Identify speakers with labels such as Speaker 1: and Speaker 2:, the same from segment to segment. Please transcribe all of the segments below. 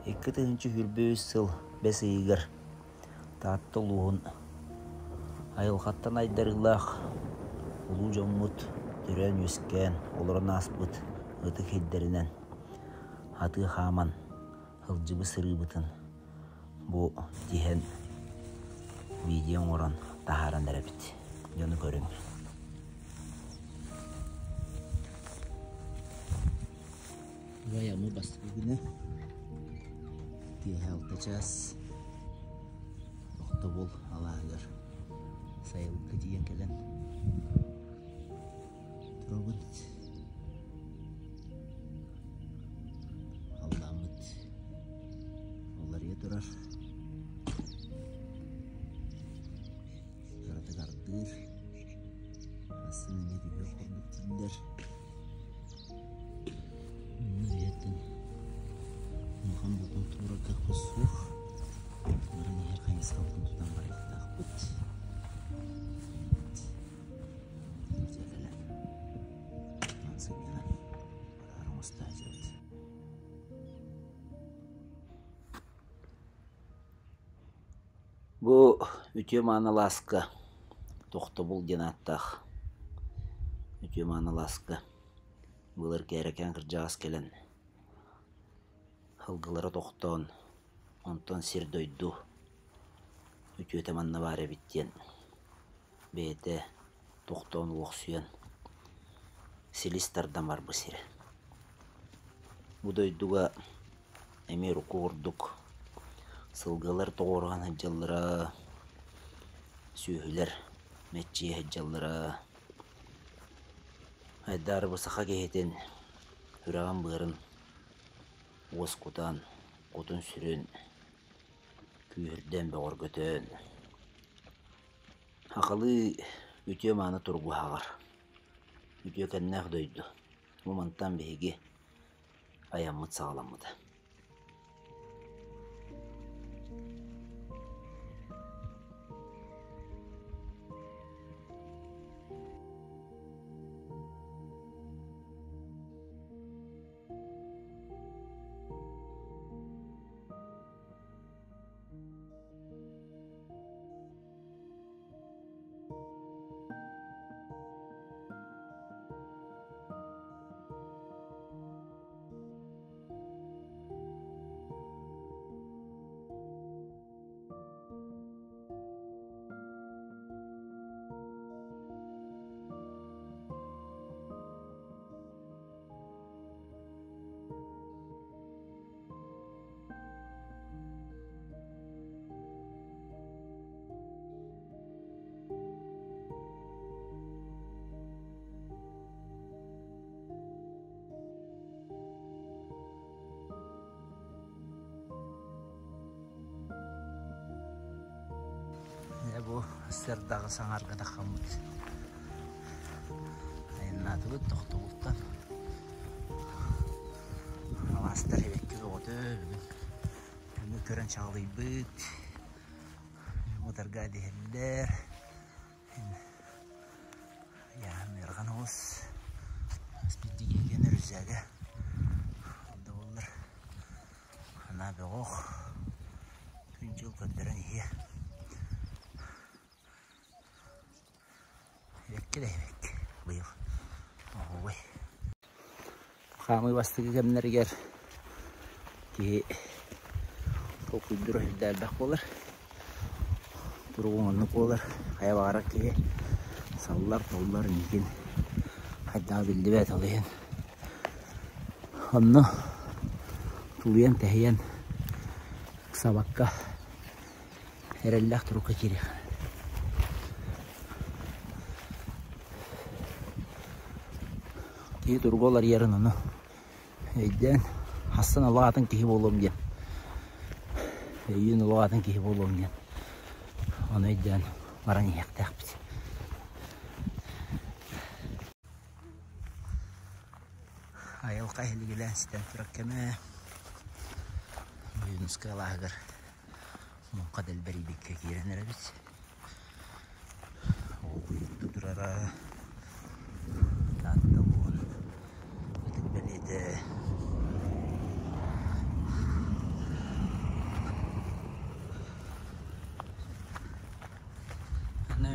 Speaker 1: 2023 сыл бэс ыйыгар Таатта улууһун айылҕаттан айдарыылаах улуу дьоммут төрөөн-үөскээн олорон ааспыт ытык сирдэринэн атыы хааман сылдьыбыт сырыыбытын бу тиһэн видео оҥорон таһааран эрэбит. Дьону көрүҥ. Айамы бастакы күнэ киэһэ 6 чаас Тохтобул алааһыгар сайылыкка тиийэн кэлэн турабын. Халлааммыт уларыйа турар. Кыратык ардыыр. Асын эмиэ түһүөх курдук дииллэр. Үйэттэн улахан болҕомто уурарга суох. Баран иһэр хайысхабытын тутан барыахтаахпыт. Кэлэн сынньанан бараар оҥосто сылдьабыт. Бу үтүө мааны алааска Тохтобул диэн ааттаах үтүө мааны алааска былыр Кээрэкээн кырдьаҕас кэлэн сылгылара тохтоон, онтон сир-дойду үтүөтэ манна баар эбит диэн бэйэтэ тохтоон олохсуйан силис тардан барбыт сирэ. Бу дойдуга эмиэ урукку курдук сылгылар тоҕуоруһан сылдьаллара, сүөһүлэр мэччийэ сылдьаллара. Айдаары бу саха киһитин сүрэҕин-быарын уоскутан, кутун-сүрүн күүһүрдэн, бөҕөргөтөн Сахалыы үтүө-мааны туругуһаҕар, үтүөкэннээх дойду. Бу мантан биһиги айаммыт саҕаламмыта. Дьэ бу сырдаҕы саҥарга таххаммыт айаннаатыбыт тохтобултан алаастар эбэкки бөҕөтө бүгүн Күнү көрөн чаҕылыйбыт, мутарга дэһэллэр. Ыархан оҕус спиддигиэн үрүсээгэ да буоллар анаа бөҕөх күн-дьыл көрдөрөн иһиэ. Эбэккэ да эбэккэ быйыл оһуобай. Хаамыы бастакы кэмнэригэр киһи толкуйдуура сүрдээх элбэх буолар. Туругуҥ оннук буолар. Хайа баҕарар киһи саллар, толлор инникин хайдаҕа биллибэт ол иһин. Онно тулуйан-тэһийэн ыксаабакка эрэллээх турукка киириэххэ. Киһи туруга уларыйарын ону өйдөөн, хассан олох атын киһи буолуом диэн, өйүүн олох атын киһи буолуом диэн ону өйдөөн баран иһиэхтээхпит. Айылҕа иһилигилээн ситэн турар кэмэ Ойуунускай алааһыгар муҥха дэлбэрийбиккэ киирэн эрэбит. Ол турара Таатта улууһун ытык бэлиэтэ.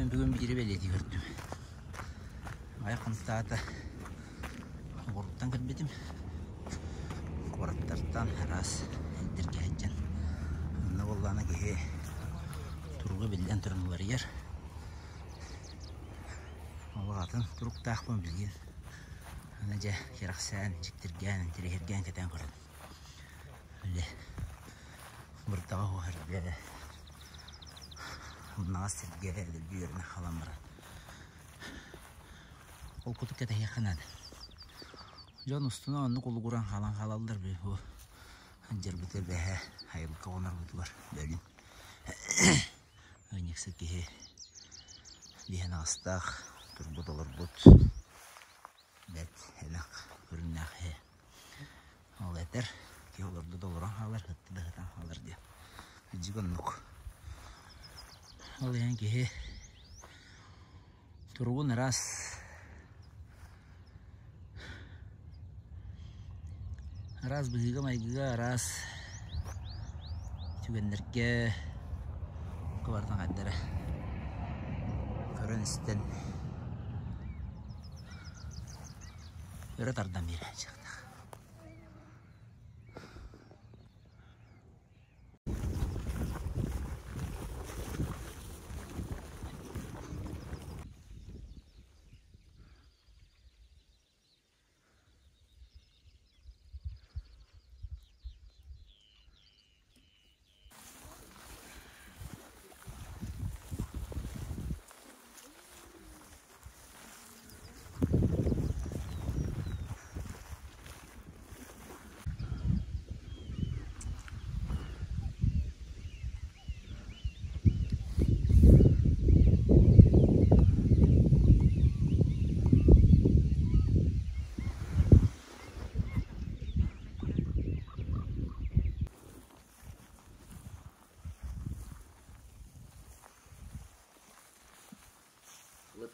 Speaker 1: Мин бүгүн биири бэлиэтии көрдүм. Айах хонуктаата Оҕуруттан кэлбитим. Куораттартан араас сирдэргэ сылдьан. Онно буоллаҕына киһи туруга биллэн туран уларыйар. Олох атын туруктаахпын билигин. Аны дьэ кэрэхсээн, дьиктиргээн, интэриэһиргээн кэтээн көрөбүн. Били бырдаҕа суох эргэ, умнаҕас сиргэ дэлби үөрэнэ хаалан баран Ол курдук кэтэһиэххэ наада. Дьон устунан оннук улугуран хаалан хаалаллар бу дьарбыта бэһэ айылга оҕонорбутугар бөлүн ыанньыксыт киһи биһэн аҕыстаах турбут олорбут бэрт элэх көрүҥнээх иһэ Ол этэр, киһи олордо да олорон хаалар, сытта да сытан хаалар диэн. Дьик оннук. Ол иһин киһи туругун ыраас араас быһыыга-майгыга араас түгэннэргэ кыбартан хайдара көрөн-истэн өрө тардан биэрээччиэхтээх.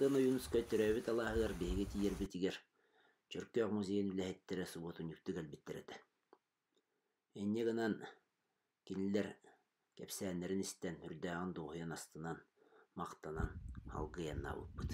Speaker 1: Латыан Ойуунускай төрөөбүт алааһыгар биһиги тиийэрбитигэр Чөркөөх музейын үлэһиттэрэ субуотунньуктуу кэлбиттэр этэ. Инньэ гынан кинилэр кэпсээннэрин истэн, үрдээҕин дуоһуйан астынан, махтанан алгыйаннаабыппыт.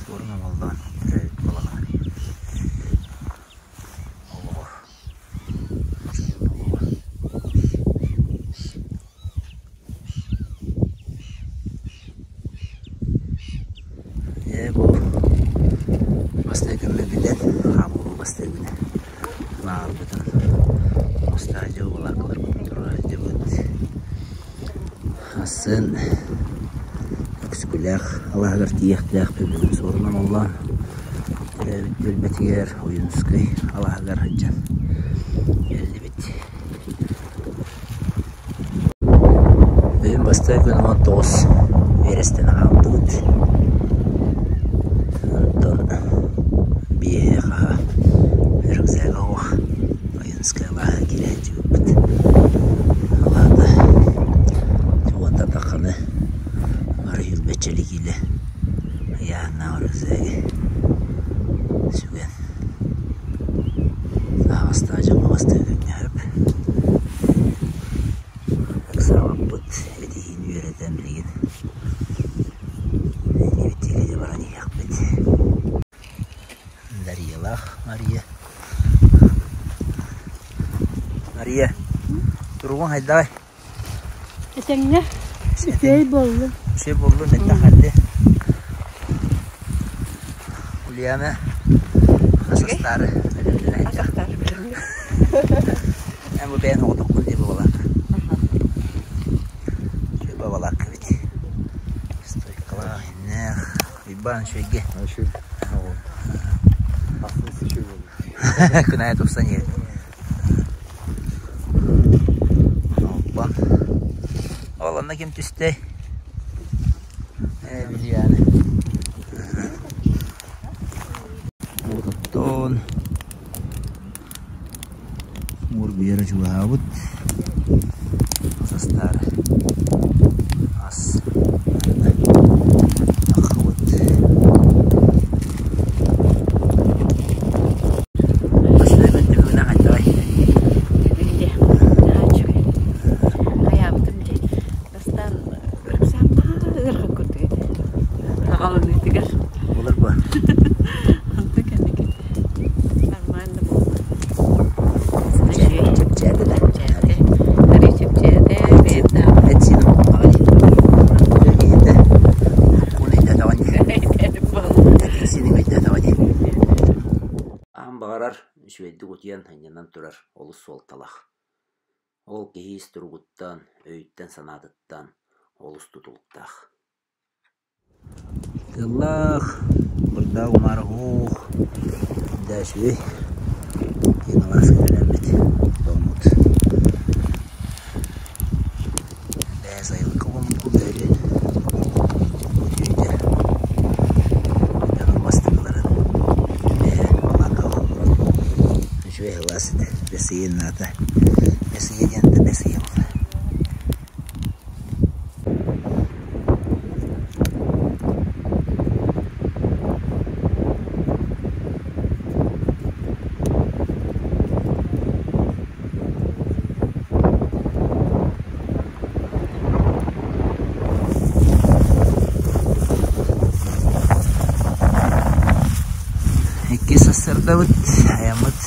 Speaker 1: Суорун омоллоон төрөөбүт балаҕана олоҕор дьонун олоҕо Ээ бу бастакы күммү билэн хаамыы бастакы күнэ лааҕырбытын мустаадьы балааккаларбытын туруора сылдьабыт. Асын Өксөкүлээх алааһыгар тиийиэхтээхпит бүгүн суорунан оллоон төрөөбүт түөлбэтигэр Ойуунускай алааһыгар сылдьан кэллибит. Бүгүн бастакы күн 19 биэрэстэни хаалтыбыт. Онтон биэһэ хаһа рюкзак оҕо Ойуунускай алааһа киирэ сылдьыбыппыт. Алаата уонна тахханы бары сүүрбэччэлии киилэ ыйааһыннаах рюкзагы сүгэн аһаҕастаах дьоҥҥо бастакы күҥҥэ сөп. Ыксаабаппыт, этиһиини үөрэтэн билигин иннибит баран иһиэхпит. Дарьялаах Мария. Мария, туругуҥ хайдаҕый?
Speaker 2: Этэҥҥэ. Үчүгэй буоллун.
Speaker 1: Үчүгэй буоллун, эттэх ханды. Ульяна асастаары бэлэмнэнэ
Speaker 2: Асастаары бэлэмнэнэ.
Speaker 1: Эн бу бэйэн оҕотоххун дии бабалаак. Үчүгэй бабалаак эбит. Стойкалаах, иннээх. Уйбаан үчүгэйгэ.
Speaker 3: Үчүгэй. Ахсыс үчүгэй буолла.
Speaker 1: Күн аайы тупсан иһэр. Оппон. Ол онно ким түстэй? Ээ, Вильяны. Оттон мур буйара чугаһаабыт. Састаары ас таххыбыт. Бастакы түбүгүнэ хайдаҕай?
Speaker 2: Дьэ, наһаа үчүгэй. Хайаабытым дьэ. Бастаан ырыксаан ыарахан курдук этэ. Аҕалыныытыгар.
Speaker 1: Булар буо.
Speaker 2: Онто кэнники нормально буолла. Үчүгэй.
Speaker 1: Чэпчээтэ да.
Speaker 2: Чэпчээтэ. Арыы чэпчээтэ, бэйэтэ
Speaker 1: Эт-сиин аҕай. Киһитэ хоккуун өйдөөтөҕүн дии. Этиҥ-синиҥ өйдөөтөҕө дии. Аһан баҕарар үчүгэйдик утуйан сынньанан турар олус суолталаах. Ол киһи ис туругуттан, өйүттэн-санаатыттан олус тутулуктаах. Тыаллаах, бырдаах умаара уһуох, даа үчүгэй, киэҥ алааска кэлэммит, тоҥмут. Бээ сайылыкка буолбут курдук үтүөтэ дьонум бастакыларын бээ балаакка үчүгэй алаас этэ бэс ыйын аата бэс ыйа диэн да бэс ыйа буолла. Иккис сарсыардабыт айаммыт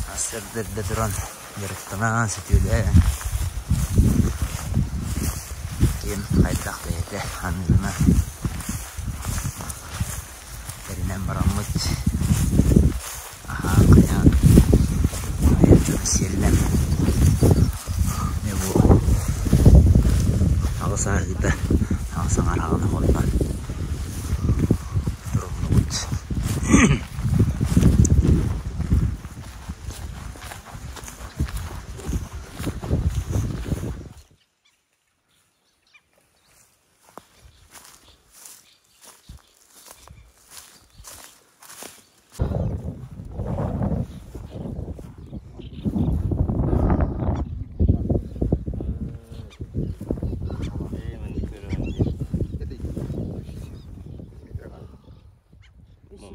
Speaker 1: сарсыарда эрдэ туран дьарыктанан сөтүөлээн ким хайдах бэйэтэ аныырынан тэринэн бараммыт аһаан хайаан айан дьоно сиэринэн дьэ бу аҕыс ааһыыта аҕыс аҥаар аҕана хоннон туруннубут.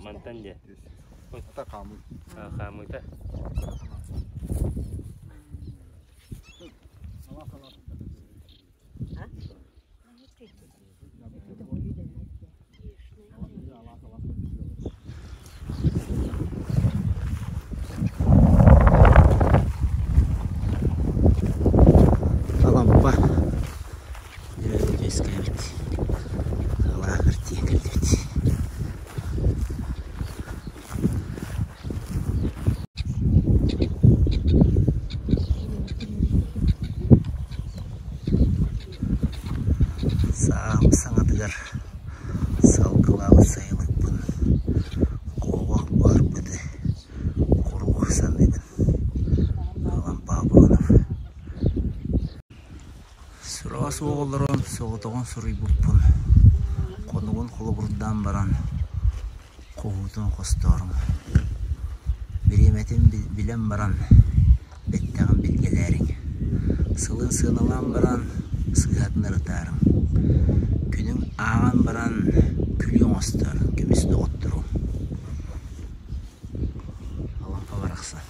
Speaker 4: Мантан дьэ
Speaker 3: Ата хаамыы.
Speaker 4: Хаамыыта.
Speaker 1: Алампа дьөрү үөскээбит алааһыгар тиийэн кэллибит. Саам саҥатыгар салгылаабыт сайылыкпын куобах баарбыты куруук саныыбын. Алампа Абыланов Сураҕа суох олорон соҕотоҕун суруйбуппун, хонугун холобурдаан баран хоһуутун хостоорум. Бириэмэтин билэн баран бэттэҕин билгэлээриҥ, сылын сыаналаан баран сыыһатын ырытаарыҥ, күнүн ааҕан баран күлүү оҥостор көмүс доҕотторум. Алампа барахсан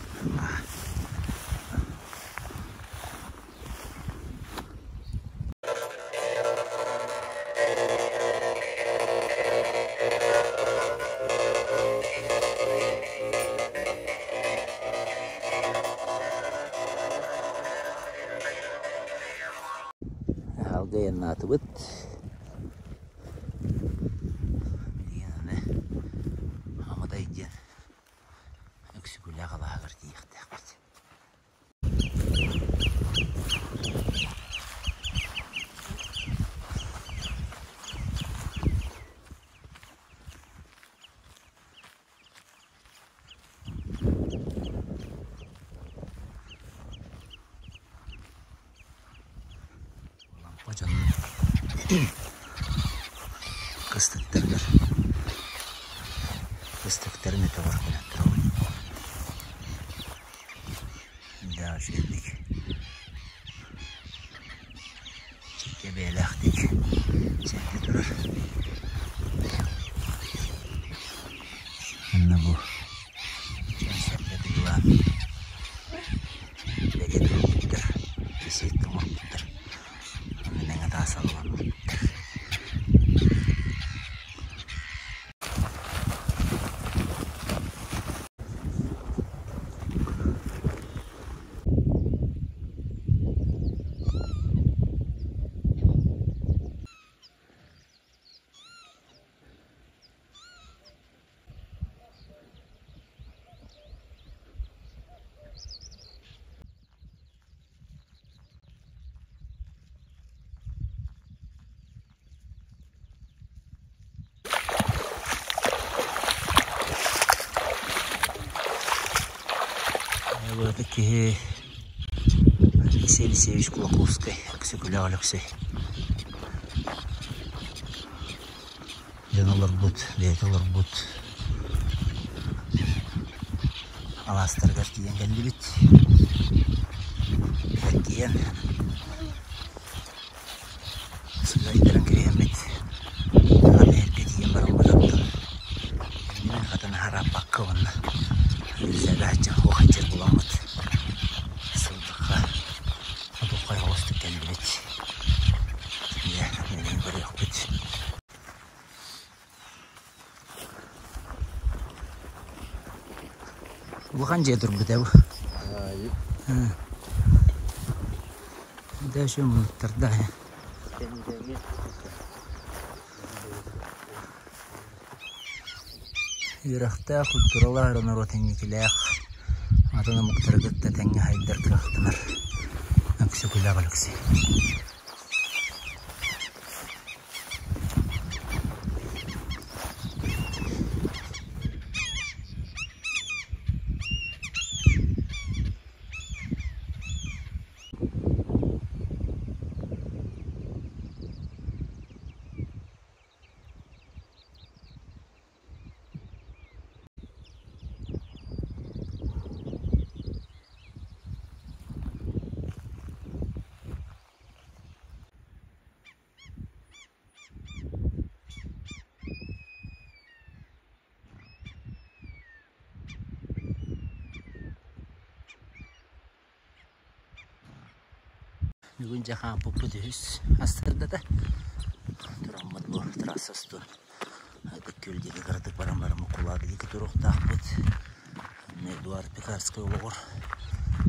Speaker 1: Таҕыстыбыт. Билигин аны Амыдай диэн Өксүкүлээх алааһыгар тиийиэхтээхпит. Лампа дьонун кыстыктарыгар кыстыктарын өтөҕөр кэлэн турабын. Да үчүгэйдик чиккэ бэйэлээхтик сэргэ турар. Манна бу дьон-сэргэ тыылаан бэлиэ туруорбуттар, беседка оҥорбуттар. Онно мэҥэ таас алларбыттар. Бу киһи Алексей Алексеевич Кулаковскай, Өксөкүлээх Өлөксөй. Дьон олорбут, бэйэтэ олорбут алаастарыгар тиийэн кэллибит. Тиийэн сыгайдаран кириэммит аны эргэ тиийэн бараммыт оттон иннибин хатан аһарааппакка уонна үрүсээгэ хуохайдьыр буламмыт сылдьыхха хотуххай оҕустук кэллибит. Дьэ, билигин көрүөхпүт. Улахан дьиэ турбут ээ бу. Дэ үчүгэй муннуктардаах ээ. Үөрэхтээх, культуралаах эрэ норуот инникилээх атын омуктары кытта тэҥҥэ сайдар кыахтанар Өксөкүлээх Өлөксөй. Бүгүн дьэ хаампыппыт үһүс астардата. Тураммыт бу трасса устун Ытык Күөл диэки кыратык баран баран Мукулаада диэки туруохтаахпыт. Эдуард Пекарскай олоҕор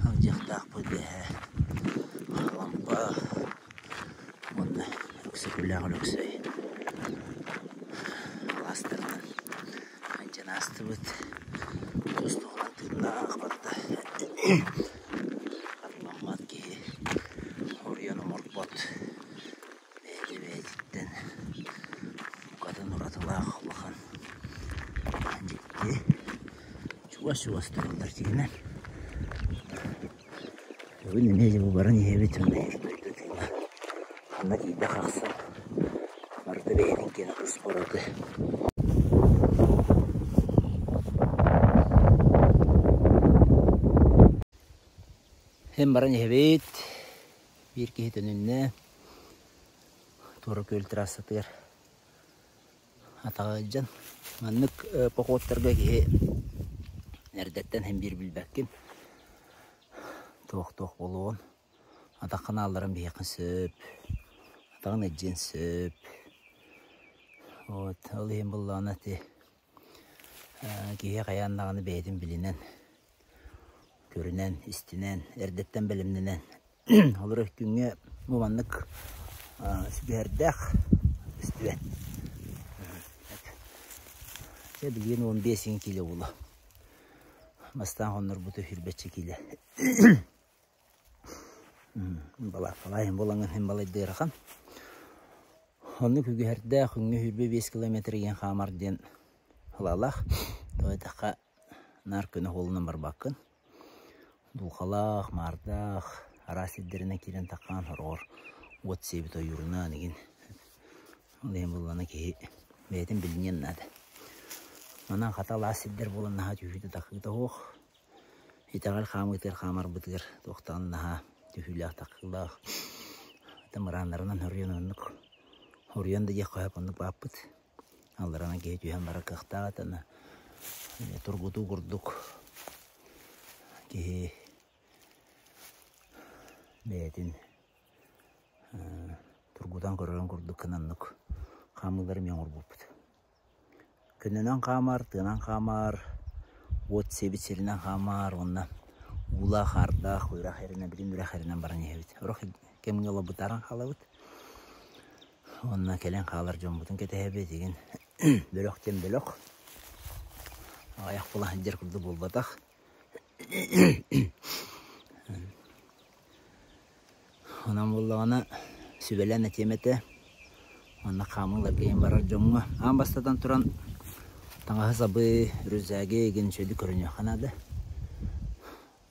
Speaker 1: сылдьыахтаахпыт бэһээ Алампа уонна Өксөкүлээх Өлөксөй алаастарынан айдьан аастыбыт. Тус-туһунан тыыннаах барыта хатыламмат киһи оруйан оморбот бэйэтэ-бэйэтиттэн букатын уратылаах улахан дьикти чугас-чугас тураллар дьиҥинэн. Бүгүн эмиэ дьэ бу баран иһэбит уонна дойду тыына ханна тиийдэх ахсын барыта бэйэтин киэнэ туспа ураты. Һин баран иһэбит биир киһи төнүннэ Туора Күөл трассатыгар атаҕа ыалдьан маннык походтарга киһи эрдэттэн син биир билбэккин туох-туох буолуоҕун атаххын аалларан биһиэххин сөп атаҕын илдьиэн сөп вот ол иһин буоллаҕына ити киһи хайаан даҕаны бэйэтин билинэн көрүнэн истинэн эрдэттэн бэлэмнэнэн Олорор күҥҥэ бу маннык Сүгэһэрдээх көстүбэт. Чэ билигин 15 киилэ буолуо. Бастаан хоннорбута сүүрбэччэ киилэ. Балааккалаайын буолаҥҥын иһин балайда ыарахан. Оннук үгэһэрдээх күҥҥэ 25 километр иһэн хаамар диэн ылалаах. Тоҕо диэтэххэ наар көнө суолунан барбаккын. Дулҕалаах, маардаах, араас сирдэринэн киирэн таххан сороҕор уот сиэбит ойуурунан игин. Ол иһин буоллаҕына киһи бэйэтин билиниэн наада. Манан хата алаас сирдэр буолан наһаа түһүүтэ-тахсыыта суох. Итэҕэл хаамыытыгар хаамарбытыгар туох даҕаны наһаа түһүүлээх-тахсыылаах мырааннарынан хоруйан оннук хоруйан да диэххэ сөп оннук бааппыт. Алларанан киһи түһэн барар кыахтаах этэ аны тургутуу курдук киһи бэйэтин тургутан көрөрүн курдук гына оннук хаамыылары эмиэ оҥорбуппут. Көнөнөн хаамар, тыанан хаамар, уот сиэбит сиринэн хаамар уонна уулаах-хаардаах үрэх эринэн, билин үрэх эринэн баран иһэбит. Сорох кэмҥэ ыла бытааран хаалабыт. Уонна кэлэн хаалар дьоммутун кэтэһэбит игин бөлөх диэн бөлөх. Аҕыйах була сылдьар курдук буолбатах. Онон буоллаҕына сүбэлээн этиэм этэ уонна хаамыыларга иһин барар дьоҥҥо аан бастатан туран таҥаһы-сабы, рюкзаги игин үчүгэйдик көрүнүөххэ наада.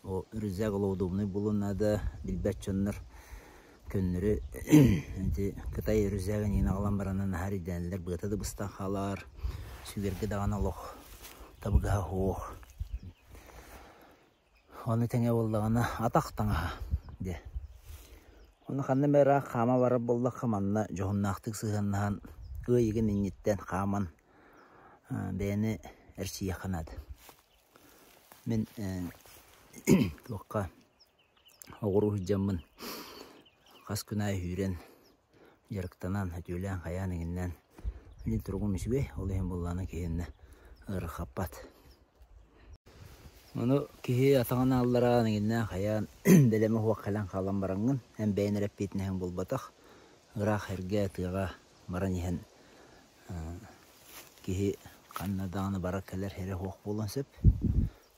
Speaker 1: Ол рюкзак олох удобнай буолуон наада, билбэт дьоннор көннөрү ити Кытай рюкзагын иһин аҕалан баранан наһаа эрэйдэнэллэр, быата да быстан хаалар, сүгэргэ даҕаны олох табыгаһа суох. Ону тэҥэ буоллаҕына атах таҥаһа диэ. Ону ханна эмэ ыраах хаама барар буоллахха манна дьоһуннаахтык сыһыаннаһан ый игин инниттэн хааман бэйэни эрчийиэххэ наада. Мин туохха оҕуруу сылдьаммын хас күн аайы сүүрэн дьарыктанан, өтүөлээн, хайаан иҥиннээн мин туругум үчүгэй, ол иһин буоллаҕына киһиннэ ыарырҕаппат. Ону киһи атаҕын ааллараан, иҥиннээн, хайаан бэлэмэ суох кэлэн хаалан бараҥҥын, эн бэйэн эрэ эппиэтинэһиҥ буолбатах, ыраах эргэ тыаҕа баран иһэн киһи ханна даҕаны барар-кэлэр эрэ суох буолуон сөп.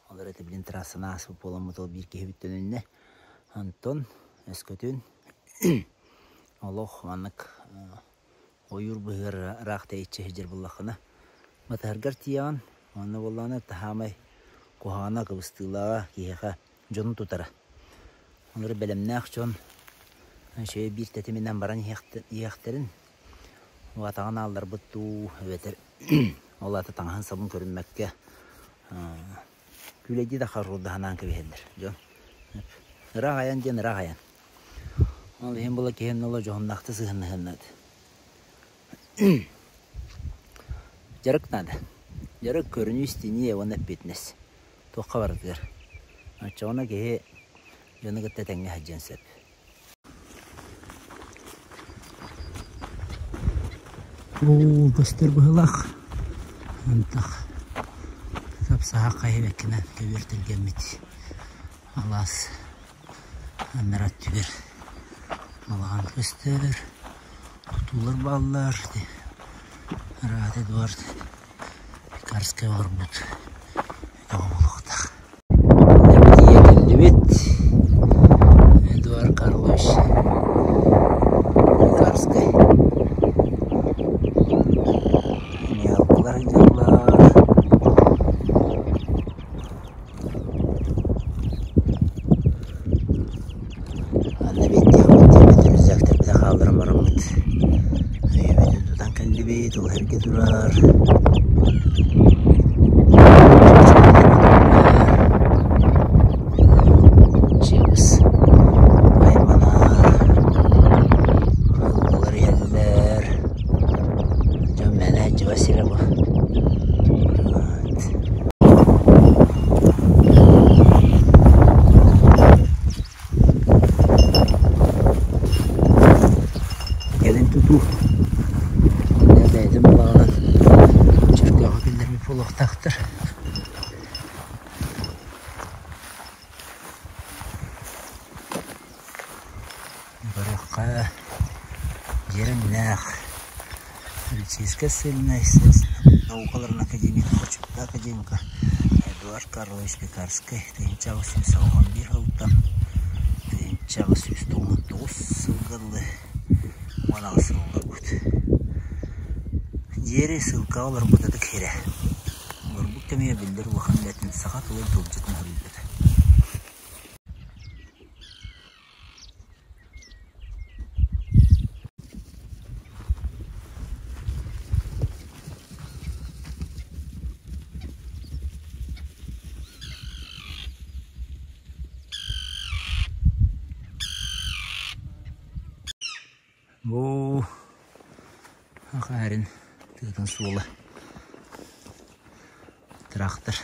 Speaker 1: Ол эрэ билин трассаны ааспыт буоламмыт ол биир киһибит төнүннэ. Онтон өскөтүн олох маннык ойуур быһыгар ыраах тэйиччи сылдьар буоллаххына, батыһаргар тиийэҕин, уонна буоллаҕына таһаамай куһаҕана, кыбыстыылааҕа киһиэхэ дьону тутара. Олору бэлэмнээх дьон үчүгэй биир тэтиминэн баран иһиэхтэрин, атаҕын аалларбыт дуу, эбэтэр ол аата таҥаһын-сабын көрүммэккэ Күүлэйдии да харылдаһанаан кэбиһэллэр дьон. Ыраах айан диэн ыраах айан. Ол иһин була киһи онно дьоһуннаахтык сыһыаннаһыан наада. Дьарык наада. Дьарык көрүнүү-истинии уонна эппиэтинэс. Туохха барытыгар. Оччоҕуна киһи дьону кытта тэҥҥэ сылдьыан сөп. Уу көстөр быһыылаах ынтах сап-саһах хайа-бэккинэн көбүөр тэлгэммит алаас аннара өттүгэр балаҕан көстөр, тутуулар бааллар, Рада Эдуард Пекарскай олорбут өтөҕө буолуохтаах. Тиийэ кэллибит. Эдуард Карлович Пекарскай. Миалкалар дьаллар. Анна биэттиэхпит диэммит рюкзактарбытын хаалларан бараммыт өйөбүтүн тутан кэллибит, ол эргэ турар. Чыыбыс айманар, ыллар иһэллэр. Дьон мээнэ сылдьыбат сирэ бу. Кэлин тутуу бэйэтин балаҕанын Чөркөөххө киллэрбит буолуохтаахтар. Барыахха. Полицейскай ссыльнай наукаларын академиятын бочуоттаах академига Эдуард Карлович Пекарскай 1881 сылтан 1899 сылга дылы 18 сыл олорбут. Диэри ссылкаҕа олорбут ытык сирэ. Олорбут кэмигэр биллэр улахан үлэтин саха тылын тылдьытын суруйбута. Бу Хаарин тыатын суола трактор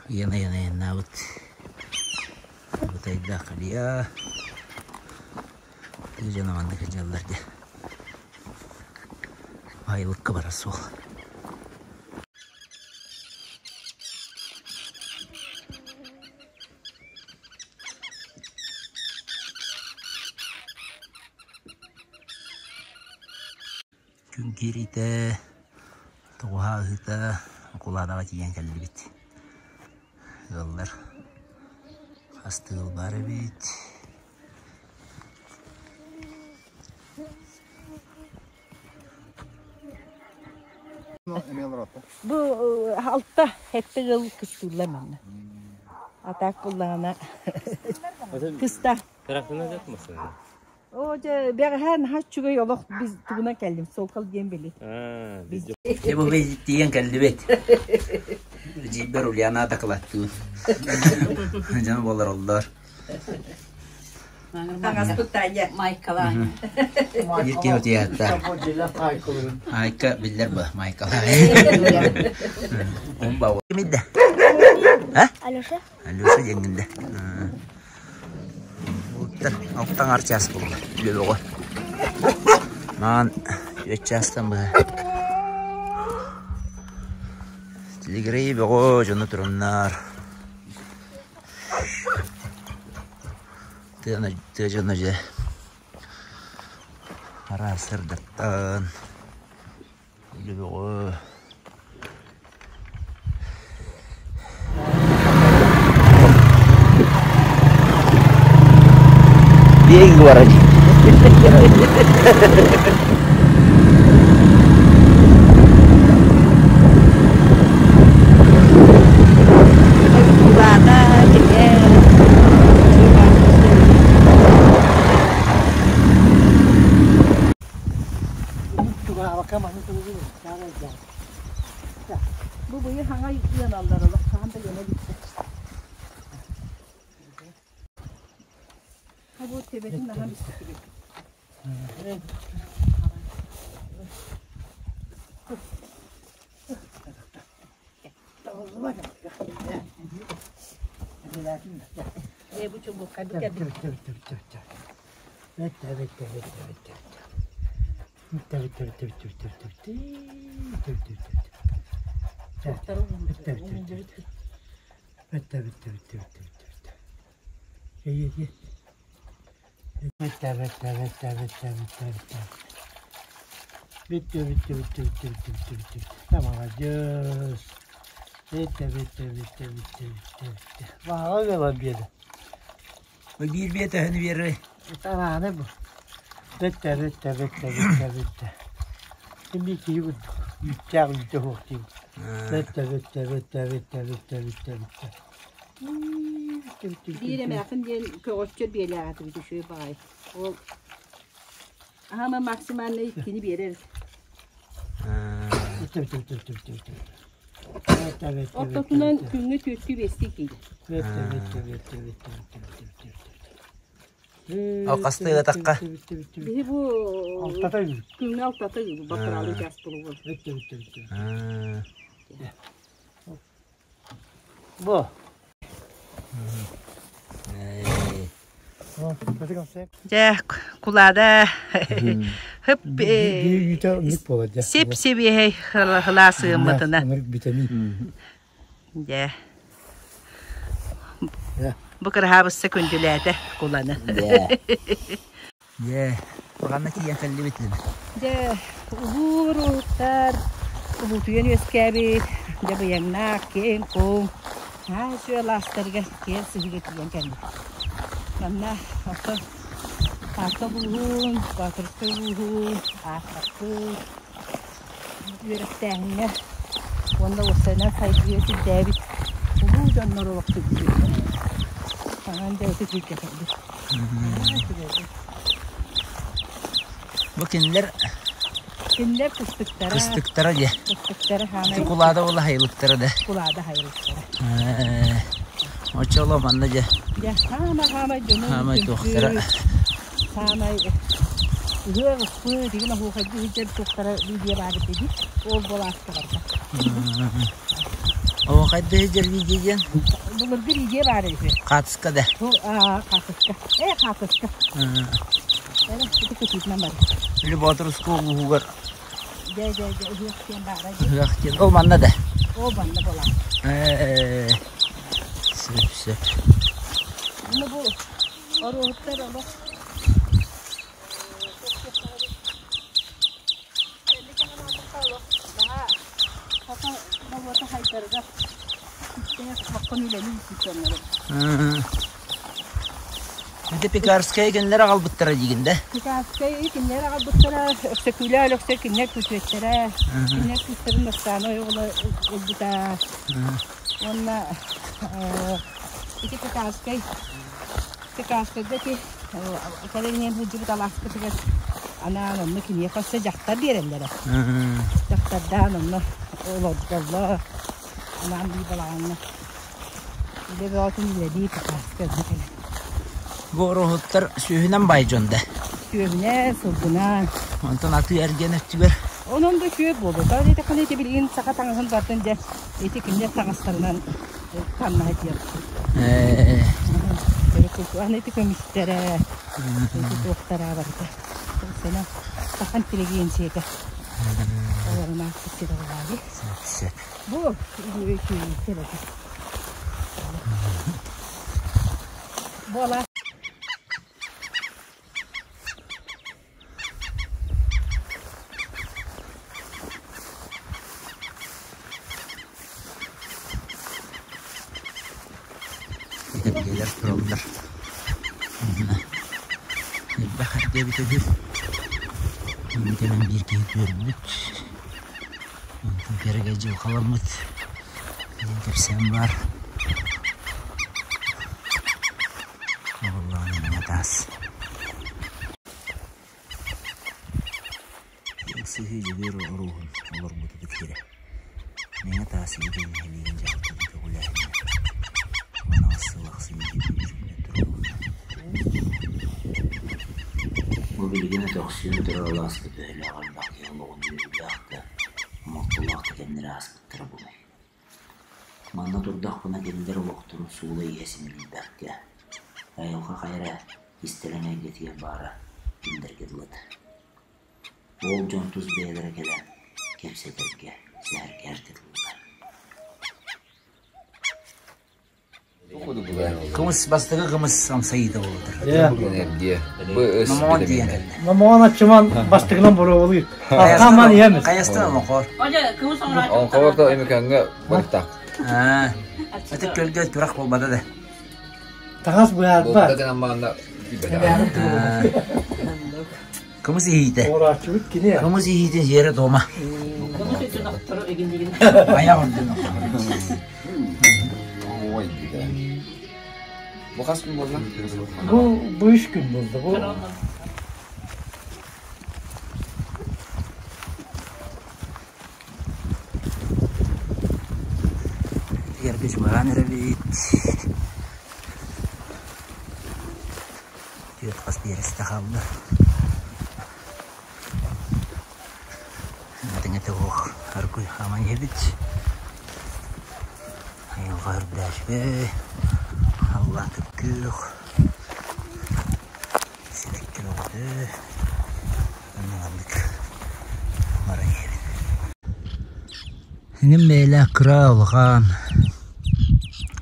Speaker 1: ыйан айан айаннаабыт Бытайдаах Илья тыа дьоно маннык сылдьаллар дии Айылыкка барар суол Күн киириитэ, тоҕуһа ыһыыта Укулаадаҕа тиийэн кэллибит. Ыаллар хас тыал баар эбит.
Speaker 2: Бу алта сэттэ ыал кыстыыллар манна. А так буллаҕына кыста.
Speaker 4: Тракторынан жатмасың?
Speaker 2: Оо дьэ бэҕэһээ наһаа үчүгэй олох біз тугунан кэллим Сокол диэн били.
Speaker 1: Дьэ бу тиийэн кэллибит. Дьиибэр Ульяна дакылаттыын. Дьон буолар оллор.
Speaker 2: Таҥаспыт Таня.
Speaker 3: Майкалаан.
Speaker 1: Биир киһи утуйааттар. Айка биллэр бу Майкалаан. Умба Кимидде? А?
Speaker 5: Алеша.
Speaker 1: Алеша диэҥҥин Уттар алтан ар чаас буолла үлэ Маан үөт чаастан быһа. Тилигирэй бөҕө дьоно туруннар. Тыа дьоно дьэ араас сырдаттан үлэ бөҕө. Биэги барар.
Speaker 2: Кулаана, дьиҥэ. Бу быйыл хаҥа ыаналлар олох хаһан да ыана иликтэр. Бу төбөтүн наһаа мистикибит. Ээ бу чулбукка
Speaker 6: Bitti bitti bitti bitti bitti bitti bitti. Tamam adios. Bitti bitti bitti bitti bitti bitti. Баҕа биэдэ.
Speaker 1: Биир биэ төһөнү биэрэр?
Speaker 6: Тарааны бу. Bitti bitti bitti bitti bitti. Şimdi киһи курдук. Үүттээх үүтэ суох диибин. Bitti bitti bitti bitti bitti bitti bitti. Bitti bitti bitti.
Speaker 2: Биир эмээхин диэн көҕөччөр биэлээҕэтибит үчүгэй баҕайы. Ол аһама максимальный иккини биэрэр.
Speaker 6: Bitti bitti bitti bitti bitti bitti. Bitti bitti
Speaker 2: Ортотунан күҥҥэ түөртүү биэстии киирэр.
Speaker 6: Bitti bitti bitti bitti bitti bitti bitti bitti.
Speaker 1: Ол хастыы ытахха?
Speaker 2: Биһи бу
Speaker 6: Алтата үүт.
Speaker 2: күҥҥэ алтата бакыралы час булугу.
Speaker 6: Bitti bitti bitti. Бу.
Speaker 2: Дьэ, кулаада хып
Speaker 6: Биир үүтэ буолар дьэ.
Speaker 2: сеп себиэһэй хылаасыыммытына.
Speaker 6: Ынырык витамин.
Speaker 2: Дьэ.
Speaker 6: Дьэ.
Speaker 2: Бу кыраһаабысса күндүлээтэ куланы.
Speaker 1: Дьэ. Ханна тиийэн кэллибит?
Speaker 2: Дьэ, улуу уруһуттар улуутуйан үөскээбит, дьэ быйаҥнаах, киэҥ-куоҥ, наһаа үчүгэй алаастарыгар киэҥ сыһыыга тиийэн кэллибит. Манна оттон Таатта улууһун, Боотурускай улууһун ааттаппыт үөрэхтээһиҥҥэ уонна уопсайынан сайдыыга сирдээбит улуу дьоннор олохсуйбут. Саҥан дьэ ытык сиргэ кэлбит.
Speaker 1: Бу кинилэр
Speaker 2: Кинилэр кыстыктара
Speaker 1: кыстыктара диэ.
Speaker 2: Кыстыктара хаамай.
Speaker 1: Кулаада була хайылыктара да.
Speaker 2: Кулаада хайылыктара.
Speaker 1: Оччоло манна дьэ.
Speaker 2: Дьэ хаама хаамай дьону
Speaker 1: Хаамай туохтара.
Speaker 2: Саамай ыһыах ыспыт, игин оһуохайдыы сылдьар туохтара видео баар этэ Ол буолааска барда.
Speaker 1: Оһуохайдыы сылдьар видео диэн?
Speaker 2: Былыргы видео баар үһү.
Speaker 1: Хаатыска да?
Speaker 2: Хаатыска. Э, хаатыска. Эрэ, ити кытыытынан бар.
Speaker 1: Или Боотуруску улууһугар.
Speaker 2: Дьэ, дьэ, дьэ, ыһыах диэн баара.
Speaker 1: Ыһыах диэн. Ол манна да?
Speaker 2: Ол манна буолаа.
Speaker 1: Э, сөп, сөп.
Speaker 2: Ну бу Оруоһуттар олох
Speaker 1: Ити Пекарская кинилэр аҕалбыттара диигин да?
Speaker 2: Пекарскай кинилэр аҕалбыттара, Өксөкүүлээх Өлөксөй кинилэр күтүөттэрэ, кинилэр кыыстарын Настаана ойоҕула ылбыта. Уонна ити Пекарскай Пекарскайга ити кэлин сылдьыбыт алааспытыгар анаан онно киниэхэ өссө дьахтар биэрэллэрэ. Дьахтардаан онно олордоллор. Анаан биир балаҕаҥҥа үлэ бөҕөтүн үлэлии Пекарскай онно кэлэн.
Speaker 1: Бу ороһуттар сүөһүнэн баай дьон да?
Speaker 2: Сүөһүнэн, сылгынан.
Speaker 1: Онтон атыы эргиэн өттүгэр?
Speaker 2: Онон да үчүгэй буолуо. Тоҕо диэтэххинэ ити билигин саха таҥаһын бардын дьэ ити кинилэр таҥастарынан таннаһа диэхпит. Аны ити көмүстэрэ, ити туохтара барыта. Сана саха интеллигенцията. Олорун аахпыт сирэ буолаайы.
Speaker 1: Сөп.
Speaker 2: Бу үчүгэй Буола.
Speaker 1: Этэргэлэр тураллар. Элбэх эрдэбит үһү. Кэлэн биир киһи түөрбүт. Онтон кэрэгэй дьылҕаламмыт диэн кэпсээн баар. Оҕолоон эмиэ таас. Сыһыы Дьөгүөр оруоһун олорбут ытык сирэ. Мэҥэ таас ийэ нэһилиэгин дьаһалтатын көҕүлээһинэ 18 сыл ахсын биир күнэ туруоруллар. Бу билигин өтөхсүйэн турар алааска төһөлөөх элбэх киһи олоҕун үөрүүлээх да, хомолтолоох да кэмнэрэ ааспыттара буолуой. Манна турдахпына кинилэр олохторун суола-ииһэ симэлийбэккэ, айылҕа хайа эрэ кистэлэҥ эйгэтигэр баара кинилэргэ дылыта. Ол дьон тус бэйэлэрэ кэлэн кэпсэтэргэ, сэһэргэһэргэ дылылар. Кымыс бастакы кымыс амсайыыта буолар. Номоҕон тиийэн кэллэ.
Speaker 6: Номоҕон аччыман бастакынан боруобалыыр. Ахтааман иһэмит.
Speaker 1: Хайастан олоҥхоор.
Speaker 3: Олоҥхоор да Өймөкөөҥҥө барыктаах.
Speaker 1: Ытык көлгө турах буолбата да.
Speaker 6: Таҥас быһаарба.
Speaker 3: Буолбата гынан маанна
Speaker 1: Кымыс иһиитэ.
Speaker 6: Оҕурааччыбыт кини.
Speaker 1: Кымыс иһиитин сиэрэ туома. Айах үрдүн
Speaker 3: Ой, Бу хас күн буолла?
Speaker 6: Бу бу үс күн буолла. Бу
Speaker 1: Эргэ чугаһаан эрэбит. Түөрт хас биэрэстэ хаалла. Этиҥэтэ суох аргыый хааман иһэбит. Айылҕа үрдээчүгэй, халлаан күп-күөх, сибэкки бөҕөтө. Онно маннык баран иһэбит. Эҥин бэйэлээх кыра улахан,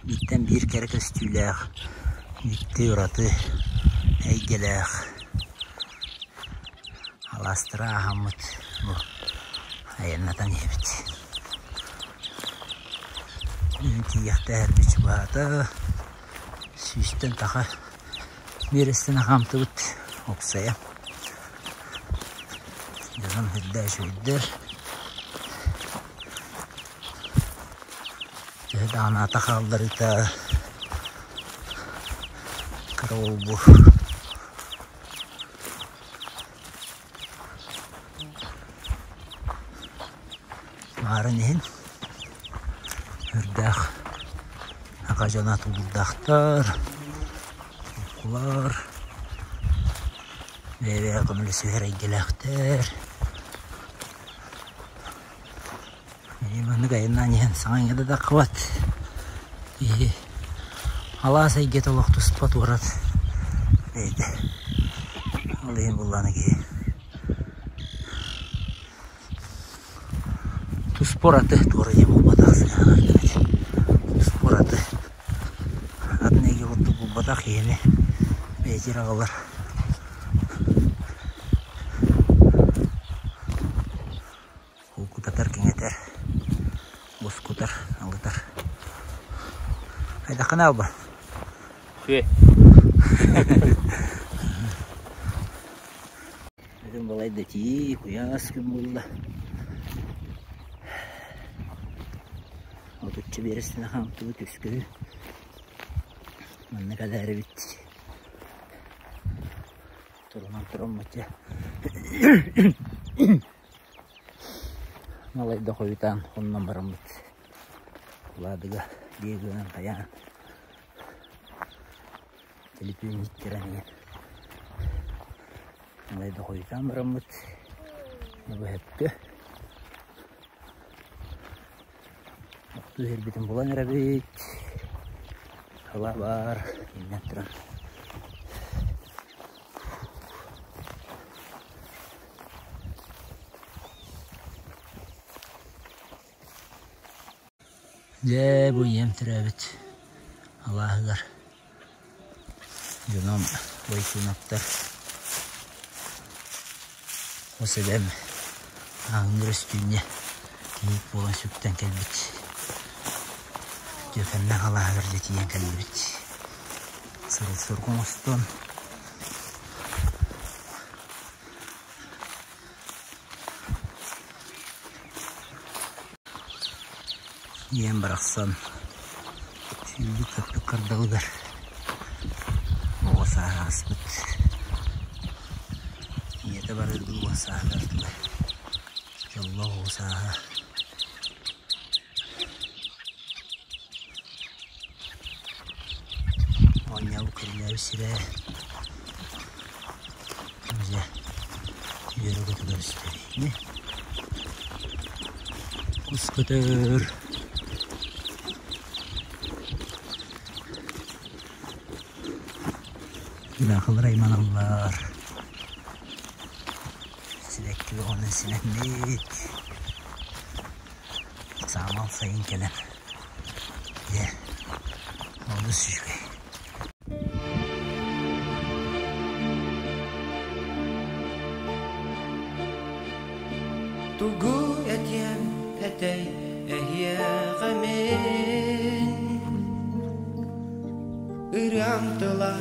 Speaker 1: бииртэн биир кэрэ көстүүлээх, дьикти ураты эйгэлээх. Алаастара ааһаммыт бу айаннатан иһэбит. Тиийэхтээһэрбит чугаһаата. Сүүстэн таха биэрэстэн хаамтыбыт уопсайа. Дьонум үрдэ үчүгэйдэр. Төһө даҕаны ата хаалларыыта кыра уолбу Баарын иһин үрдээх аҕа дьоно тулуурдаахтар, холкулар, бэйэ-бэйэҕэ көмөлөсүһэр эйгэлээхтэр. Маннык айаннаан иһэн саҥа иҥэ да таххыбат. Киһи алаас эйгэтэ олох туспа туорат бэйэтэ. Ол иһин буллаҕына киһи туспа ураты туора диэн буолбатах сыһыанар эбит. Туспа ураты атын эйгэ курдук булбатах киһини бэйэтигэр аҕалар. Кутатар, кэҥэтэр, бускутар, налытар. Хайдаххына алба?
Speaker 4: Үчүгэй.
Speaker 1: Бүгүн балайда тии, куйаас күн буолла. Отучча биэрэстэнэ хаамтыбыт үскүү. Манна кэлээрибит. Турунан тураммыт дьэ. Малайда хойутаан хоннон бараммыт Ладога биэгынан хайаан төлөпүөн иһиттэрэн иһэн малайда хойутаан бараммыт бу сөпкө оттуу иһэрбитин булан эрэбит халаа баар иннэн туран Дьэ, бу ийэм төрөөбүт алааһыгар дьонум Бойкуновтар хос эбэм ааҥныыр өстүүнньэ кийиит буолан сүктэн кэлбит Түөкэннээх алааһыгар дьэ тиийэн кэллибит. Сырыл-сыргы оҥостон Ийэм барахсан сүүрбүт-көппүт кардалыгар оҕо сааһа ааспыт. Ийэтэ барыыргын уон сааһыгар дылы дьоллоох оҕо сааһа Оонньообут көрүлээбит сирэ дьэ үөрэ-көтө көрүстэ Кус көтөр Дьаахылар айманаллар Сибэкки бөҕөнөн симэммит Саамал сайын кэлэн дьэ олус үчүгэй.
Speaker 5: Тугу этиэм этэй эһиэхэ мин Ырыам тыла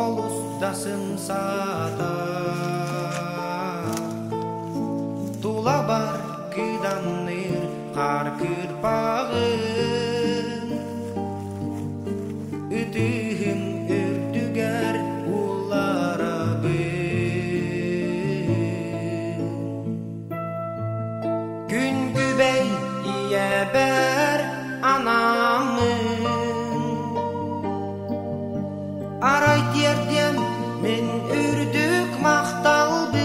Speaker 5: олус да сымсаата Тулабар кыдамныыр хаар кыырпаҕын Ытыһым үрдүгэр уулларабын Күн күбэй ийэбэр анааммын Арай тиэрдиэм мин үрдүк махталбын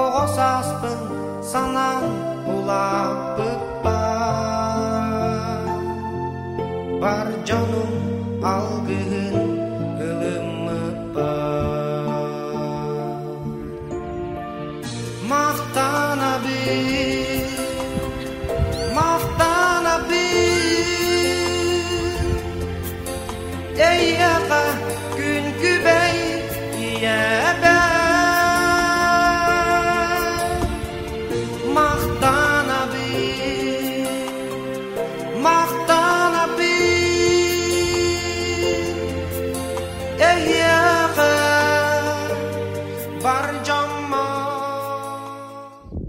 Speaker 5: Оҕо сааспын санаан улааппыппар Бар дьонум алгыһын ылыммыппар Махтанабын, махтанабын Эйиэхэ күн күбэй ийэ.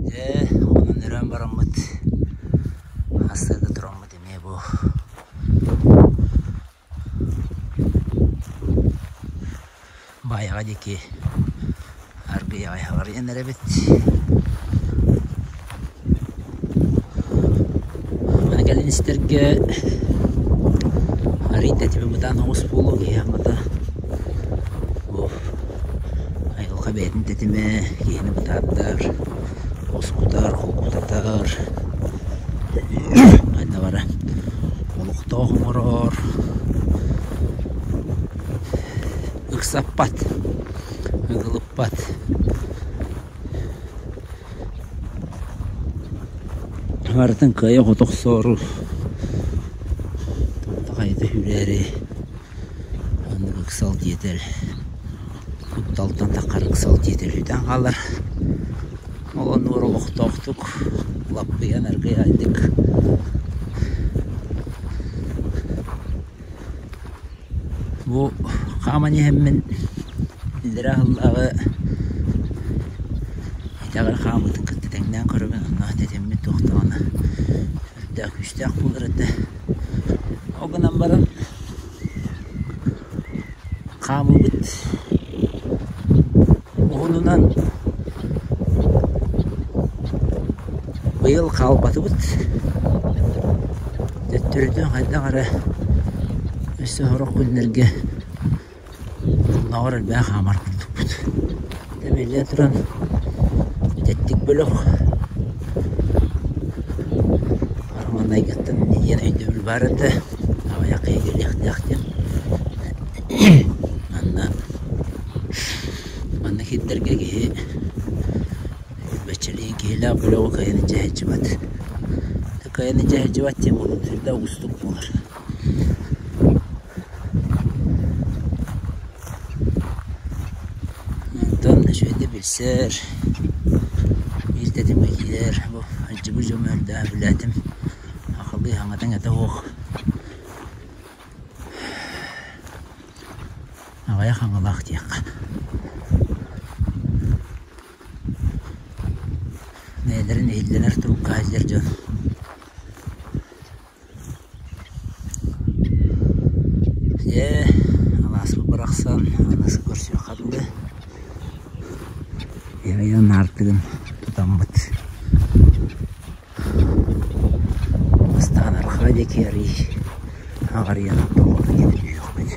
Speaker 1: Дьэ, онон өрөөн бараммыт сарсыарда тураммыт эмиэ бу Баайаҕа диэки аргыый аҕай хаҕарыйан эрэбит. Маны кэлин истэргэ арыый да тимир бытаан оҕус буолуо киһи аҥата бу айылҕа бэйэтин тэтимэ киһини бытаардар, уоскутар, холкутатар, хайдах эрэ олохтоох оҥорор, ыксаппат, ыгылыппат. Барытын кыайа-хото охсоору, хайыта сүүрээри оннук ыксал диэтэр, кутталтан таххар ыксал диэтэр сүтэн хаалар. Ол оннугар олохтоохтук лаппыйан аргыйаайдык Бу хааман иһэммин иллэрээ сыллааҕы итэҕэл хаамыытын кытта тэҥнээн көрөбүн, онно тэтиммит туох даҕаны сүрдээх күүстээх буолар этэ. Ол гынан баран хаамыыбыт уһунунан быйыл хаалбатыбыт. Төттөрүтүн хайдах эрэ өссө сорох күннэргэ оннооҕор элбэх хаамар курдукпут. Тэбиллэн туран тэттик бөлөх маҥнайгыттан диэн өйдөбүл баар этэ. Аҕыйах киһи кэлиэхтээх диэн. Манна манна киирдэргэ киһи бэччэлиин киһилээх бөлөҕү кыайан илдьэ сылдьыбат. Кыайан илдьэ сылдьыбат диэн буолан сүрдээх уустук буолар. Онтон үчүгэйдик билсэр, биир тэтимҥэ киирэр бу ылдьыбыт дьону элбэҕи билээтим, сахалыы саҥата-иҥэтэ суох Аҕыйах аҥалаах диэххэ. Бэйэлэрин иһиллэнэр турукка сылдьар дьон. Дьэ, алааспыт барахсан аныгы көрсүөххэ дылы. Эрэйэн аартыгын тутаммыт. Бастаан арҕаа диэки арый аҕарыйан тоҕо диэн түһүөхпүт.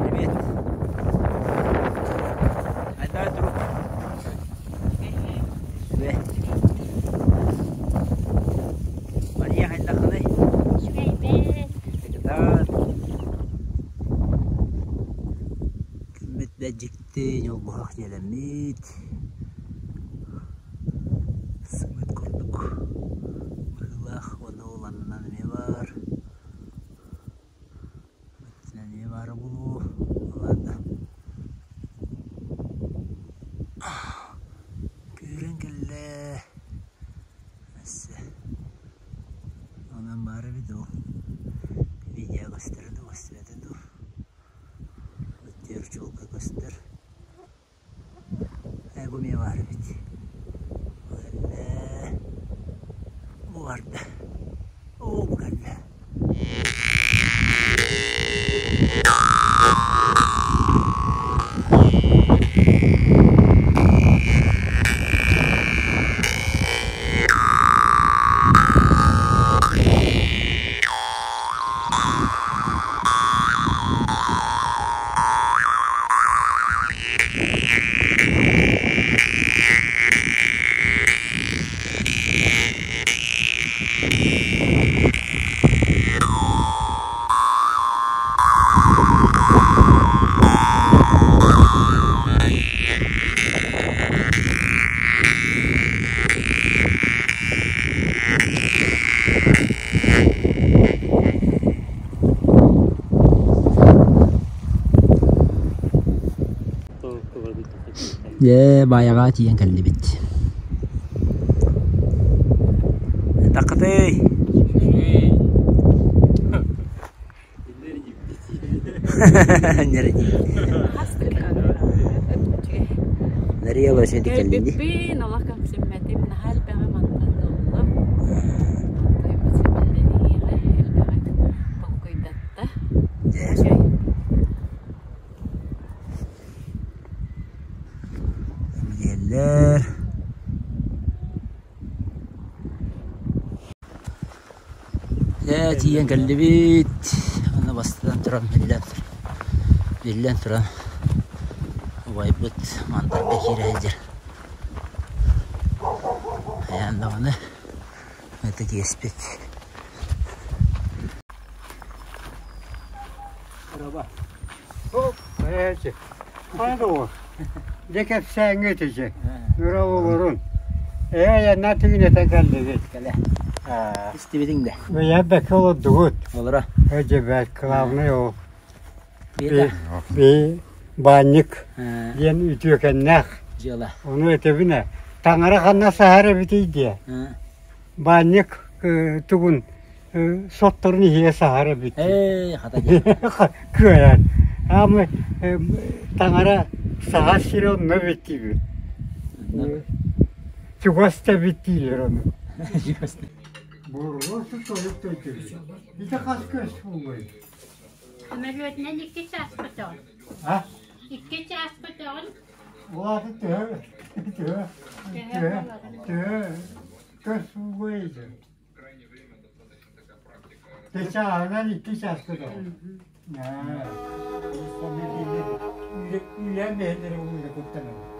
Speaker 1: Привет. Айда друг. Привет. Мария хайдаххыный? Үчүгэй Күммүт да дьикти ньолбуһах дьиэлэммит. Сымыыт курдук быһыылаах уонна ол аннынан эмиэ баар. Өттүнэн эмиэ баара буолуо. Ладно. Күүрэн кэллэ. Өссө. Онон баар эбит ол. Видео көстөрө дуу, көстүбэтэ дуу. Өттүгэр чуолкай көстөр. Ээ бу эмиэ баар эбит. Бу кэллэ. Бу барда. Оо бу кэллэ. Дьэ, Баайаҕа тиийэн кэллибит. Таккытый! Нария Лосин кэллини.
Speaker 7: Кэлбиппин, олох кэмсиммэтим, наһаа элбэҕи мантан ыллым. Мантан симэллэниэҕэ, элбэҕи толкуйдатта. Үчүгэй.
Speaker 1: Диэллэр. Дьэ, тиийэн кэллибит. Онно бастатан туран, биллэн, биллэн туран, убайбыт мандарга киирэ сылдьар. Хайаан даҕаны ытык иэспит.
Speaker 6: Дьэ кэпсээҥҥэ итичи ыра олорун. Ээ, янна тигинэтэ кэллигит.
Speaker 1: Кэлэ. Истибитиҥ да?
Speaker 6: Бэйэ бэккэ олордугут.
Speaker 1: Олоро.
Speaker 6: Дьэ бэт, главный ол.
Speaker 1: Биэта.
Speaker 6: Би баанньык диэн үтүөкэннээх.
Speaker 1: Дьыала.
Speaker 6: Ону этэбин таҥара ханна саһар эбитий диэ. Баанньык тугун сотторун иһигэ саһар эбит.
Speaker 1: Ээ, хата диэн.
Speaker 6: Кыайан. Ама таҥара саһар сирэ онно эбит диибит. Чугас да эбит дииллэр ону. Буруо тойук төйтүбүт. Ити хас көс буолуой?
Speaker 8: Сөмөлүөтүнэн икки чаас көтөҕүн.
Speaker 6: А?
Speaker 8: Икки чаас көтөҕүн.
Speaker 6: Улааты төһө төһө төһө төһө көс буолуой ити? Чааһынан икки чаас көтөҕүн. Үлэ бэйэлэрэ ууна куттанабыт.